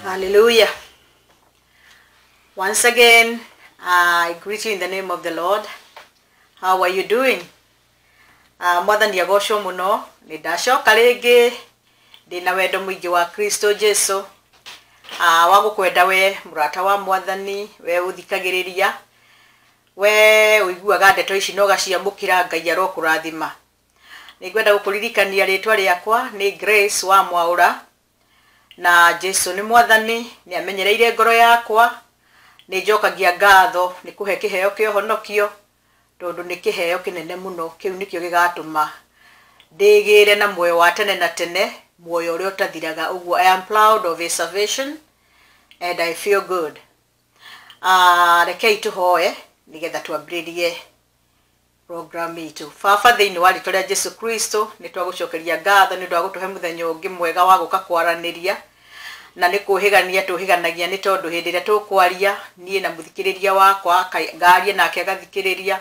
Hallelujah. Once again, I greet you in the name of the Lord. How are you doing? Mwathani agocwo mũno. Nĩ ndacoka rĩngĩ ndĩna wendo mũingĩ wa Kristo Jesu, wa gũkwenda we mũrata wa Mwathani, we ũthikagĩrĩria, we ũiguaga ndeto ici na ũgaciamũkĩra. Ngai arokũrathima. Nĩ ngwenda gũkũririkania rĩtwa rĩakwa nĩ Grace wa Mwaũra, na Jesu nĩ Mwathani, nĩ amenyereire ngoro yakwa. Nĩ njokagia ngatho nĩ kũhe kĩheo kĩa ũhonokio, tondũ nĩ kĩheo kĩnene mũno. Kĩu nĩkĩo gĩgatũma ndĩgĩre na muoyo wa tene na tene, muoyo ũrĩa ũtathiraga. Ũguo I am proud of his salvation and I feel good. Rekei tũhoe nĩgetha twambĩrĩrie program itũ. Baba, thĩinĩ wa rĩtwa rĩa Jesu Kristo, nĩ twagũcokeria ngatho nĩ ũndũ wa gũtũhe mũthenya ũngĩ mwega wa gũka kwaranĩria, na nĩ kũhĩgania tũhĩganagia, nĩ tondũ hĩndĩ ĩrĩa tũkwaria niĩ na mũthikĩrĩria wakwa, ngaria nake agathikĩrĩria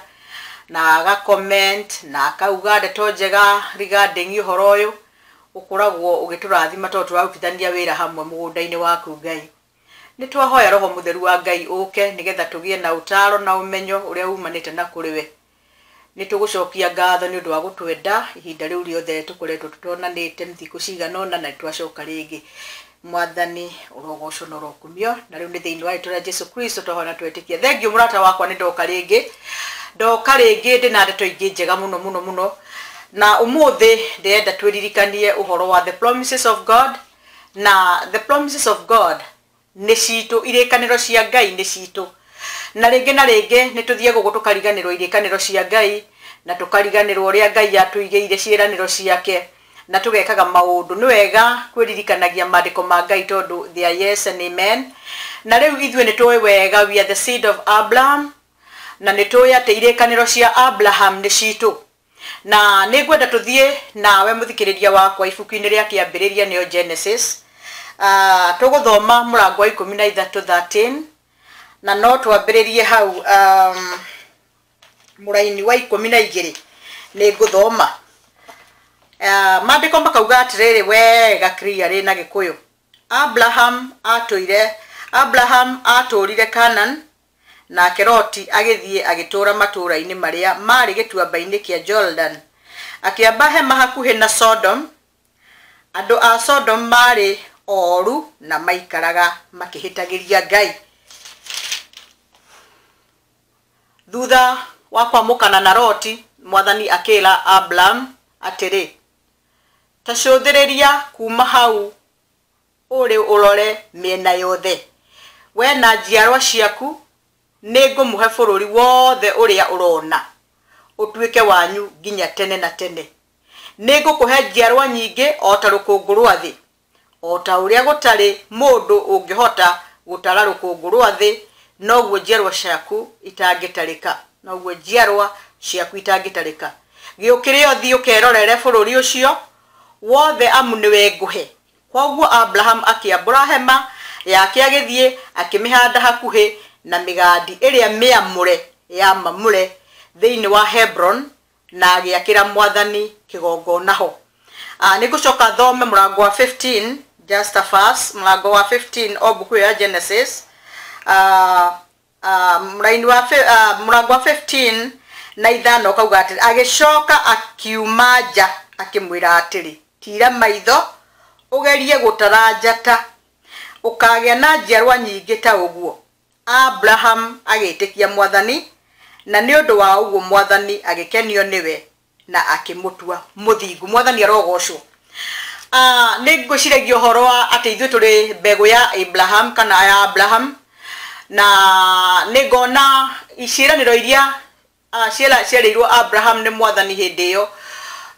na aga comment na akauga ndeto njega regarding ũhoro ũyũ, ũkoragwo ũgĩtũrathima tondũ tũrarutithania wĩra hamwe mũgũnda-inĩ waku. Ngai, nĩ twahoya Roho Mũtheru wa Ngai ũke nĩgetha tũgĩe na ũtaro na ũmenyo ũrĩa umanĩte na kũrĩ we. Nĩ tũgũcokia ngatho nĩ ũndũ wa gũtwenda ihinda rĩu rĩothe tũkoretwo tũtonanĩte thikũ cigana ũna, na twacoka rĩngĩ. Mwathani ũrogocwo na ũrokumio, na rĩu nĩ thĩinĩ wa rĩtwa rĩa Jesu Kristo twahoya na twetĩkia. Thengiũ mũrata wakwa, nĩ ndoka rĩngĩ, ndoka rĩngĩ ndĩna ndeto ingĩ njega mũno mũno mũno, na ũmũthĩ ndĩrenda twĩririkanie ũhoro wa the promises of God. Na the promises of God nĩ citũ, irĩkanĩro cia Ngai nĩ citũ, na rĩngĩ na rĩngĩ nĩ tũthiaga ũguo tũkariganĩrwo irĩkanĩro cia Ngai, na tũkariganĩrwo ũrĩa Ngai atũigĩire ciĩranĩro ciake, na tũgekaga maũndũ. Nĩ wega kwĩririkanagia maandĩko ma Ngai tondũ they are yes and amen. Na rĩu ithuĩ nĩ tũĩ wega we are the seed of Abraham, na nĩ tũĩ atĩ irĩkanĩro cia Abraham nĩ citũ. Na nĩ ngwenda tũthiĩ nawe mũthikĩrĩria wakwa ibuku-inĩ rĩa Kĩambĩrĩria, nĩyo Genesis. Tũgũthoma mũrango wa 13, 13, na no twambĩrĩrie hau mũraini wa 12. Nĩ ngũthoma. Maandĩko makauga atĩrĩrĩ wega clearly na Gĩkũyũ: Abraham atũrire Canaan, nake Loti agĩthiĩ agĩtũũra matũũra-inĩ marĩa marĩ gĩtuamba-inĩ kĩa Jordan, akĩamba hema hakuhĩ na Sodom. Andũ a Sodom marĩ oru na maikaraga makĩhĩtagĩria Ngai. Thutha wa kwamũkana na Loti, Mwathani akĩra Abraham atĩrĩ, "Ta cũthĩrĩria kuma hau ũrĩ ũrore mĩena yothe. We na njiarwa ciaku nĩ ngũmũhe bũrũri wothe ũrĩa ũrona, ũtuĩke wanyu nginya tene na tene. Nĩ ngũkũhe njiarwa nyingĩ o ta rũkũngũ rwa thĩ. O ta ũrĩa gũtarĩ mũndũ ũngĩhota gũtara rũkũngũ rwa thĩ, noguo njiarwa ciaku itangĩtarĩka, noguo njiarwa ciaku itangĩtarĩka. Gĩũkĩre ũthiĩ ũkerorere bũrũri ũcio wothe, amu nĩwe ngũhe." Kwoguo Abraham akĩambũra hema yake agĩthiĩ akĩmĩhanda hakuhĩ na mĩgandi ĩrĩa mĩamũre ya Mamure thĩinĩ wa Hebron, na agĩakĩra Mwathani kĩgongona ho. Nĩ ngũcoka thome mũrango wa 15, just a verse, mũrango wa 15 o mbuku ĩyo ya Genesis, mũraini wa mũrango wa 15 na 5, ũkauga atĩrĩ: "Agĩcoka akiuma nja akĩmwĩra atĩrĩ, 'Tira maitho ũgerie gũtara njata, ũkagĩa na njiarwa nyingĩ ta ũguo.' Abraham agĩtĩkia Mwathani, na nĩ ũndũ wa ũguo Mwathani agĩkenio nĩwe na akĩmũtua mũthingu." Mwathani arogocwo. Nĩ ngwĩciragia ũhoro wa atĩ ithuĩ tũrĩ mbegũ ya Abraham kana ya Abraham, na nĩ ngona ciĩranĩro iria cierĩirwo Abraham nĩ Mwathani hĩndĩ ĩyo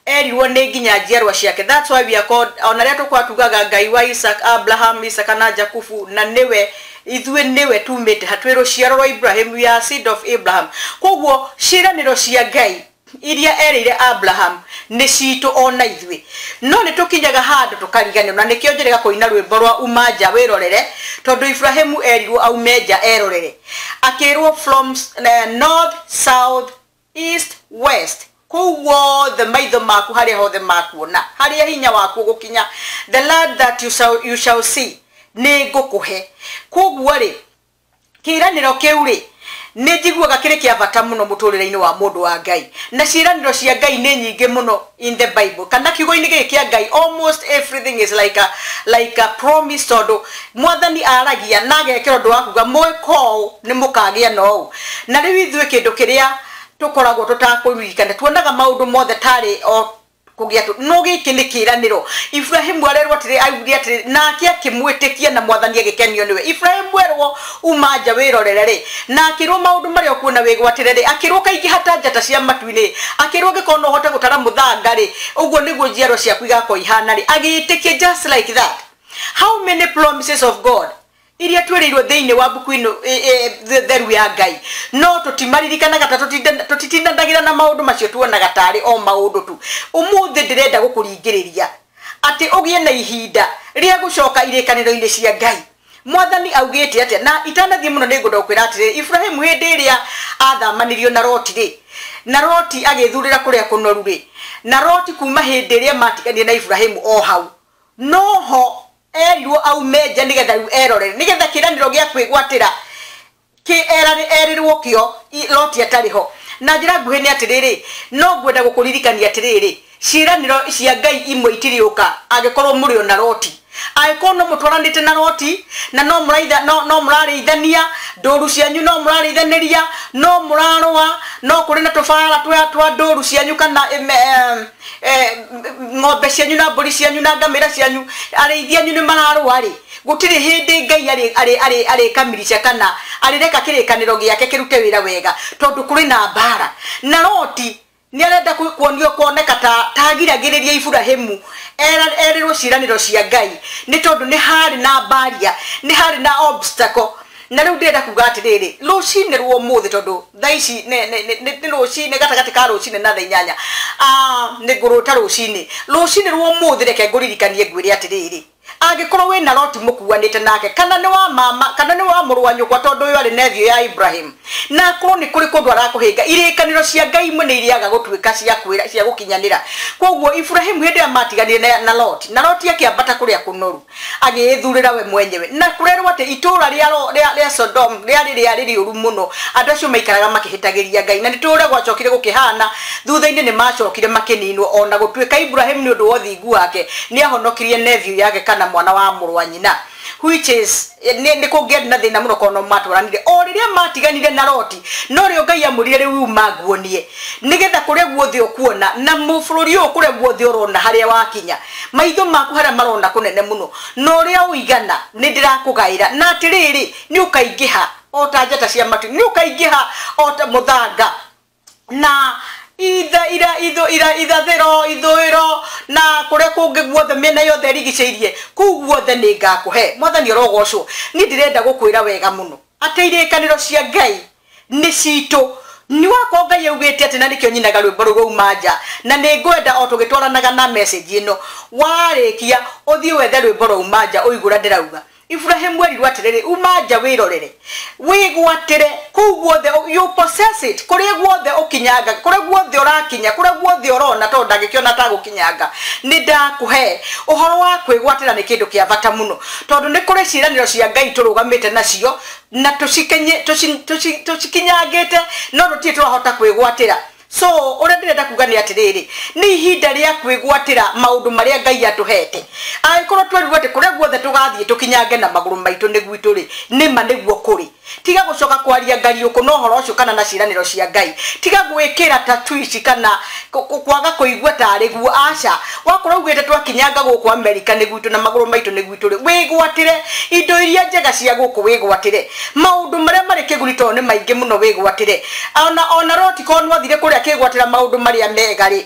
erirwo nĩ nginya njiarwa ciake. That's why we are called, ona rĩrĩa tũkorwa tugaga Ngai wa Isaac, Abraham, Isaac na Jakubu, na nĩwe ithuĩ nĩwe tumĩte, hatwĩ rũciaro rwa Ibrahim, we are seed of Abraham. Koguo ciĩranĩro cia Ngai iria erĩire Abraham nĩ citũ ona ithuĩ, no nĩ tũkinyaga handũ tũkariganĩrwo, na nĩkĩo njĩrĩga kũina rwĩmbo rwa "Uma nja wĩrorere", tondũ Ibrahimu erirwo aume nja erorere, akĩrwo from north, south, east, west, kũu guothe maitho maku harĩa hothe makuona, harĩa hinya waku ũgũkinya, the land that you shall see. Nĩ ngũkũhe. Koguo rĩ, kĩĩranĩro kĩu rĩ, nĩ njiguaga kĩrĩ kĩa bata mũno mũtũrĩre-inĩ wa mũndũ wa Ngai. Na ciĩranĩro cia Ngai nĩ nyingĩ mũno in the Bible. Kana kiugo-inĩ gĩkĩ kĩa Ngai, almost everything is like a promise, tondũ mwathani aragia na agekĩra ũndũ wa kuga mweka ũũ nĩ mũkagĩa na ũũ. Na rĩu ithuĩ kĩndũ kĩrĩa tũkoragwo tũtakũririkana, tuonaga maũndũ mothe tarĩ o kũgĩa tu. No gĩkĩ nĩ kĩĩranĩro. Ibrahimu arerwo atĩrĩ, augire atĩrĩ, nake akĩmwĩtĩkia na mwathani agĩkenio nĩwe. Ibrahimu erwo uma nja wĩrorere rĩ, na akĩrwo maũndũ marĩa ũkuona wĩgwatĩre rĩ, akĩrwo kaingĩha ta njata cia matu-inĩ, akĩrwo angĩkorwo no ũhote gũtara mũthanga rĩ, ũguo nĩguo njiaro ciaku igakorwo ihana rĩ, agĩĩtĩkia just like that. How many promises of God iria twĩrĩirwo thĩinĩ wa mbuku ĩno theru ya Ngai, no tũtimaririkanaga ta tũtitindanagĩra na maũndũ macio, tuonaga tarĩ o maũndũ tu. Ũmũthĩ ndĩrenda gũkũringĩrĩria atĩ ũgĩe na ihinda rĩa gũcoka irĩkanĩro-inĩ cia Ngai. Mwathani augĩte atĩa? Na itanathiĩ mũno nĩ ngwenda gũkwĩra atĩrĩrĩ, Ibrahimu hĩndĩ ĩrĩa athamanĩrio na Loti rĩ, na Loti agĩthurĩra kũrĩa kũnoru rĩ, na Loti kuma hĩndĩ ĩrĩa matiganire na Ibrahimu o hau noho erirwo aume nja nĩgetha rĩu erorere, nĩgetha kĩĩranĩro gĩa kwĩgwatĩra kĩ erirwo kĩo Loti atarĩ ho. Na njĩra nguhĩ nĩ atĩrĩrĩ, no ngwenda gũkũririkania atĩrĩrĩ, ciĩranĩro cia Ngai imwe itirĩũka angĩkorwo mũrĩ o na Loti. Angĩkorwo no mũtwaranĩte na Loti na no mũraitha, no mũrarĩithania ndũru cianyu, no mũrarĩithanĩria, no mũrarũa, no kũrĩ na tũbara twa ndũru cianyu kana ng'ombe cianyu na mbũri cianyu na ngamĩra cianyu, arĩithi anyu nĩ mararũa rĩ, gũtirĩ hĩndĩ Ngai arĩkamirica kana arĩreka kĩrĩkanĩro gĩake kĩrute wĩra wega, tondũ kũrĩ na mbara. Na Loti nĩ arenda kuonio kuoneka ta tagiragĩrĩria Ibrahimu erĩrwo ciĩranĩro cia Ngai, nĩ tondũ nĩ harĩ na barrier, nĩ harĩ na obstacle. Na rĩu ndĩrenda kuga atĩrĩrĩ, rũcinĩ rwa ũmũthĩ, tondũ thaa ici nĩ rũcinĩ, gatagatĩ ka rũcinĩ na thaa inyanya, nĩ ngũrũta rũcinĩ. Rũcinĩ rwa ũmũthĩ reke ngũririkanie ngwĩre atĩrĩrĩ, angĩkorwo wĩna Loti mũkuanĩte nake, kana nĩ wa mama, kana nĩ wa mũrũ wa nyũkwa, tondũ ũyũ arĩ nephew ya Ibrahim, na akorwo nĩ kũrĩ kũndũ arakũhĩnga, irĩkanĩro cia Ngai imwe nĩ iriaga gũtuĩka cia kwĩra, cia gũkinyanĩra. Koguo Ibrahimu hĩndĩ ĩrĩa matiganire na Loti, na Loti akĩambata kũrĩa kũnoru, agĩĩthurĩra we mwenyewe, na kũrerwo atĩ itũũra rĩa Sodom rĩarĩ rĩarĩ rĩũru mũno, andũ acio maikaraga makĩhĩtagĩria Ngai, na nĩ tũũrĩa gwacokire gũkĩhana thutha-inĩ nĩ macokire makĩninwo, ona gũtuĩka Ibrahimu nĩ ũndũ wa ũthingu wake nĩ ahonokirie nephew yake kana mwana wa mũrũ wa nyina, which is nĩ kũngĩarĩ na thĩna mũno korwo no matwaranire. O rĩrĩa matiganire na Loti, no rĩo Ngai amwĩrire rĩu uma nguonie, nĩgetha kũrĩa guothe ũkuona na bũrũri ũyũ kũrĩa guothe ũrona harĩa wakinya, maitho maku harĩa marona kũnene mũno, na ũrĩa ũigana nĩ ndĩrakũgaĩra, na atĩrĩrĩ nĩ ũkaingĩha o ta njata cia matu, nĩ ũkaingĩha o ta mũthanga, na ithathĩro ithũĩro na kũrĩa kũngĩ guothe mĩena yothe ĩrigicĩirie, kũu guothe nĩ ngakũhe. Mwathani arogocwo. Niĩ ndĩrenda gũkwĩra wega mũno atĩ irĩkanĩro cia Ngai nĩ citũ. Nĩ wakwa Ngai augĩte atĩ, na nĩkĩo nyinaga rwĩmbo rũu rwauma nja, na nĩ ngwenda o tũgĩtwaranaga na message ĩno, warĩkia ũthiĩ wethe rwĩmbo rwauma nja ũigũra ndĩrauga. Ibrahimu erirwo atĩrĩrĩ, uma nja wĩrorere, wĩgwatĩre kũu guothe, you possess it, kũrĩa guothe ũkinyanga, kũrĩa guothe ũrakinya, kũrĩa guothe ũrona, tondũ ndangĩkĩona ta gũkinyanga, nĩ ndakũhe. Ũhoro wa kwĩgwatĩra nĩ kĩndũ kĩa bata mũno, tondũ nĩ kũrĩ ciĩranĩro cia Ngai tũrũgamĩte nacio na tũcikinyangĩte, no tũtirĩ tũrahota kwĩgwatĩra. So ũrĩa ndĩrenda kuga nĩ atĩrĩrĩ, nĩ ihinda rĩa kwĩgwatĩra maũndũ marĩa Ngai atũhete. Angĩkorwo twerirwo atĩ kũrĩa guothe tũgathiĩ tũkinyange na magũrũ maitũ nĩ gwitũ rĩ, nĩma nĩguo kũrĩ. Tiga gũcoka kwaria ngariũkũ na ũhoro ũcio kana na ciĩranĩro cia Ngai. Tiga gwĩkĩra ta twici kana kwaga kũigua tarĩ guo, aca. Wakorwo ugĩte twakinyanga gũkũ Amerika nĩ gwitũ na magũrũ maitũ nĩ gwitũ rĩ, wĩgwatĩre indo iria njega cia gũkũ, wĩgwatĩre maũndũ marĩa marĩ kĩguni, tondũ nĩ maingĩ mũno, wĩgwatĩre. Ona Loti korwo nĩwathire kũrĩa akĩgwatĩra maũndũ marĩa mega rĩ,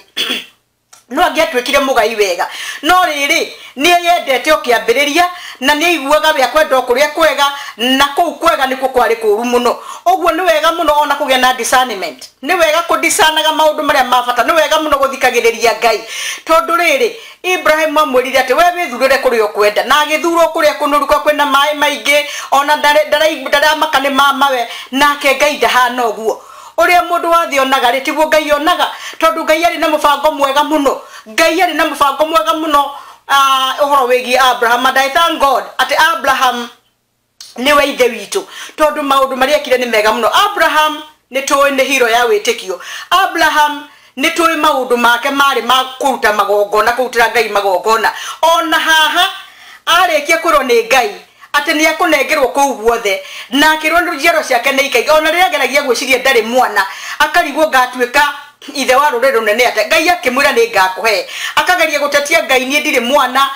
no angĩatuĩkire mũgai wega, no rĩrĩ nĩ eyendete o kĩambĩrĩria, na nĩ aiguaga we akwenda o kũrĩa kwega, na kũu kwega nĩkuo kwarĩ kũũru mũno. Ũguo nĩ wega mũno ona kũgĩa na discernment, nĩ wega kũdiscernaga maũndũ marĩa ma bata, nĩ wega mũno gũthikagĩrĩria Ngai, tondũ rĩrĩ Ibrahim amwĩrire atĩ we wĩthurĩre kũrĩa ũkwenda, na agĩthurwo kũrĩa kũnoru kwa kwĩna maĩ maingĩ, ona ndaramaka nĩ mamawe, nake Ngai ndahana ũguo. Ũrĩa mũndũ wa thĩ onaga rĩ, tiguo Ngai onaga, tondũ Ngai arĩ na mũbango mwega mũno. Ngai arĩ na mũbango mwega mũno ũhoro wĩgiĩ Abraham, and I thank God atĩ Abraham nĩwe ithe witũ, tondũ maũndũ marĩa ekire nĩ mega mũno. Abraham nĩ tũĩ nĩ hero ya wĩtĩkio. Abraham nĩ tũĩ maũndũ make marĩ ma kũruta magongona, kũrutĩra Ngai magongona. Ona haha arĩkia kwĩrwo nĩ Ngai atĩ nĩ ekũnengerwo kũu guothe, na akĩrwo njiaro ciake nĩ ikaingĩ. Ona rĩrĩa ageragia gwĩciria ndarĩ mwana, akarigwo ngatuĩka ithe wa rũrĩrĩ rũnene atĩa. Ngai akĩmwĩra nĩ ngakũhe. Akageria gũtetia Ngai, niĩ ndirĩ mwana,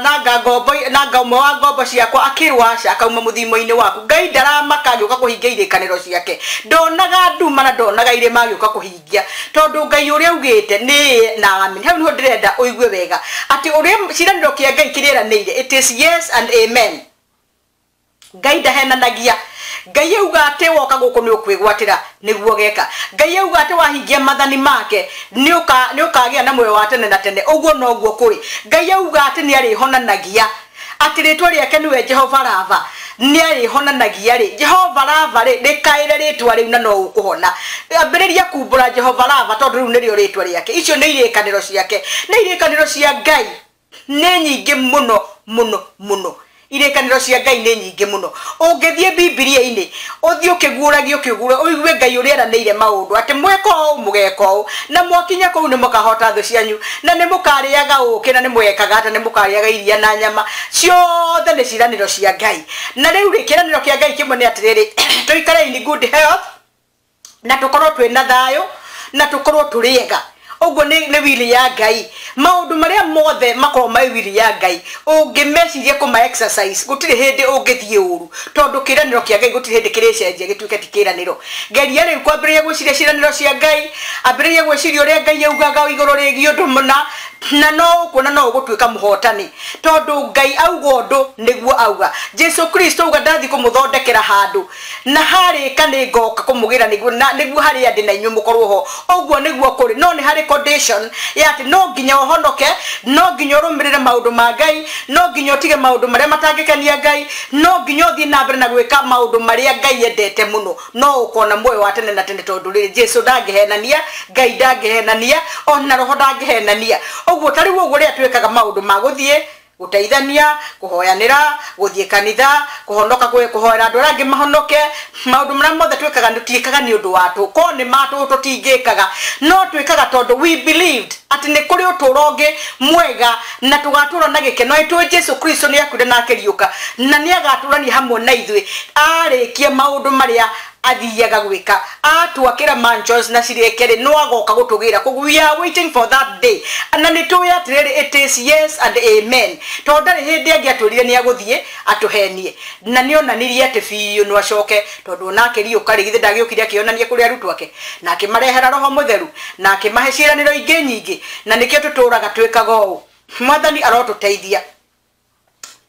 na ngombo na ũmwe wa ngombo ciakwa. Akĩrwo aca, akauma mũthimo-inĩ waku. Ngai ndaramaka agĩũka kũhingia irĩkanĩro ciake, ndonaga nduma na ndonaga irĩma agĩũka kũhingia, tondũ Ngai ũrĩa augĩte nĩ na amen. Hau nĩho ndĩrenda ũigue wega atĩ ũrĩa ciĩranĩro kĩa Ngai kĩrĩeranĩire, it is yes and amen. Ngai ndahenanagia. Ngai auga atĩ woka gũkũ nĩ ũkwĩgwatĩra, nĩguo geka. Ngai auga atĩ wahingia mathani make nĩ ũkagĩa na muoyo wa tene na tene, ũguo noguo kũrĩ. Ngai auga atĩ nĩ arĩhonanagia, atĩ rĩtwa rĩake nĩwe Jehova Rava, nĩ arĩhonanagia rĩ. Jehova Rava rĩ, rĩkaĩre rĩtwa rĩu na no ũkũhona. Ambĩrĩria kumbũra Jehova Rava, tondũ rĩu nĩrĩo rĩtwa rĩake. Icio nĩ irĩkanĩro ciake, nĩ irĩkanĩro cia Ngai nĩ nyingĩ mũno mũno mũno. Irĩkanĩro cia Ngai nĩ nyingĩ mũno. Ũngĩthiĩ Bibilia-inĩ ũthiĩ ũkĩguũragia ũkĩguũra, ũigue Ngai ũrĩa eranĩire maũndũ atĩ mweka ũũ mũgeka ũũ, na mwakinya kũu nĩ mũkahota thũ cianyu, na nĩ mũkarĩaga ũkĩ, na nĩ mũgekaga atĩ nĩ mũkarĩaga iria na nyama. Ciothe nĩ ciĩranĩro cia Ngai. Na rĩu rĩ, kĩĩranĩro kĩa Ngai kĩmwe nĩ atĩrĩrĩ, tũikare in good health, na tũkorwo twĩna thayũ, na tũkorwo tũrĩ ega. Ũguo nĩ wili ya Ngai. Maũndũ marĩa mothe makoragwo marĩ wili ya Ngai, ũngĩmeciria kũma exercise, gũtirĩ hĩndĩ ũngĩthiĩ ũru, tondũ kĩĩranĩro kĩa Ngai gũtirĩ hĩndĩ kĩrĩcenjia gĩtuĩke ti kĩĩranĩro. Geria rĩu kwambĩrĩria gwĩciria ciĩranĩro cia Ngai, ambĩrĩria gwĩciria ũrĩa Ngai augaga igũrũ rĩgiĩ ũndũ mũna, na no ũkuona no ũgũtuĩka mũhotani, tondũ Ngai auga ũndũ nĩguo auga. Jesu Kristo auga ndathiĩ kũmũthondekera handũ, na harĩka nĩ ngoka kũmũgĩra nĩguo na nĩguo harĩa ndĩ na inyuĩ mũkorwo ho. Ũguo nĩguo kũrĩ. No nĩ harĩ condition ya atĩ no nginya ũhonoke, no nginya ũrũmĩrĩre maũndũ ma Ngai, no nginya ũtige maũndũ marĩa matangĩkenia Ngai, no nginya ũthiĩ na mbere na gwĩka maũndũ marĩa Ngai endete mũno, no ũkona muoyo wa tene na tene. Tondũ rĩrĩ, Jesu ndangĩhenania, Ngai ndangĩhenania, ona roho ndangĩhenania. Ũguo ta rĩu ũguo rĩrĩa twĩkaga maũndũ ma gũthiĩ gũteithania, kũhoyanĩra, gũthiĩ kanitha, kũhonoka, kũhoera andũ arĩa angĩ mahonoke, maũndũ marĩa mothe twĩkaga tũtiĩkaga nĩ ũndũ wa tũ, korwo nĩ ma tũ tũtingĩkaga, no twĩkaga tondũ we believed atĩ nĩ kũrĩ ũtũũro ũngĩ mwega na tũgatũra na gĩkeno. Nĩ tũĩ Jesu Kristo nĩ akuire na akĩriũka, na nĩ agatũrania hamwe na ithuĩ arĩkia maũndũ marĩa athiaga gwĩka, atwakĩra mansions na cirĩke rĩ, no agoka gũtũgĩra. Koguo we are waiting for that day, na nĩ tũĩ atĩrĩrĩ, it is yes and amen, tondũ ndarĩ hĩndĩ angĩatwĩrire nĩ agũthiĩ atũhenie, na nĩ onanirie atĩ biũ no acoke, tondũ ona akĩriũka rĩ, githĩ ndagĩũkire akĩonania kũrĩ arutwo ake, na akĩmarehera roho mũtheru, na akĩmahe ciĩranĩro ingĩ nyingĩ, na nĩkĩo tũtũraga twĩkaga ũũ. Mwathani arotũteithia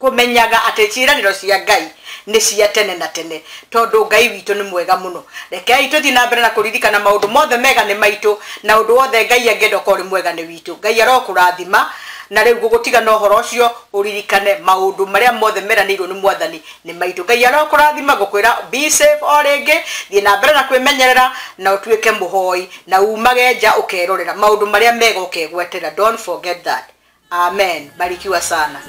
kũmenyaga atĩ ciĩranĩro cia Ngai nĩ cia tene na tene, tondũ Ngai witũ nĩ mwega mũno. Rekei tũthiĩ na mbere na kũririkana maũndũ mothe mega nĩ maitũ, na ũndũ wothe Ngai angĩenda ũkorwo ũrĩ mwega nĩ witũ. Ngai arokũrathima. Na rĩu gũgũtiga na ũhoro ũcio, ũririkane maũndũ marĩa mothe meranĩirwo nĩ Mwathani nĩ maitũ. Ngai arokũrathima. Ngũkwĩra be safe o rĩngĩ, thiĩ na mbere na kwĩmenyerera, na ũtuĩke mũhoi, na umage nja ũkerorera maũndũ marĩa mega ũkegwatĩra. Don't forget that. Amen. Barikiwa sana.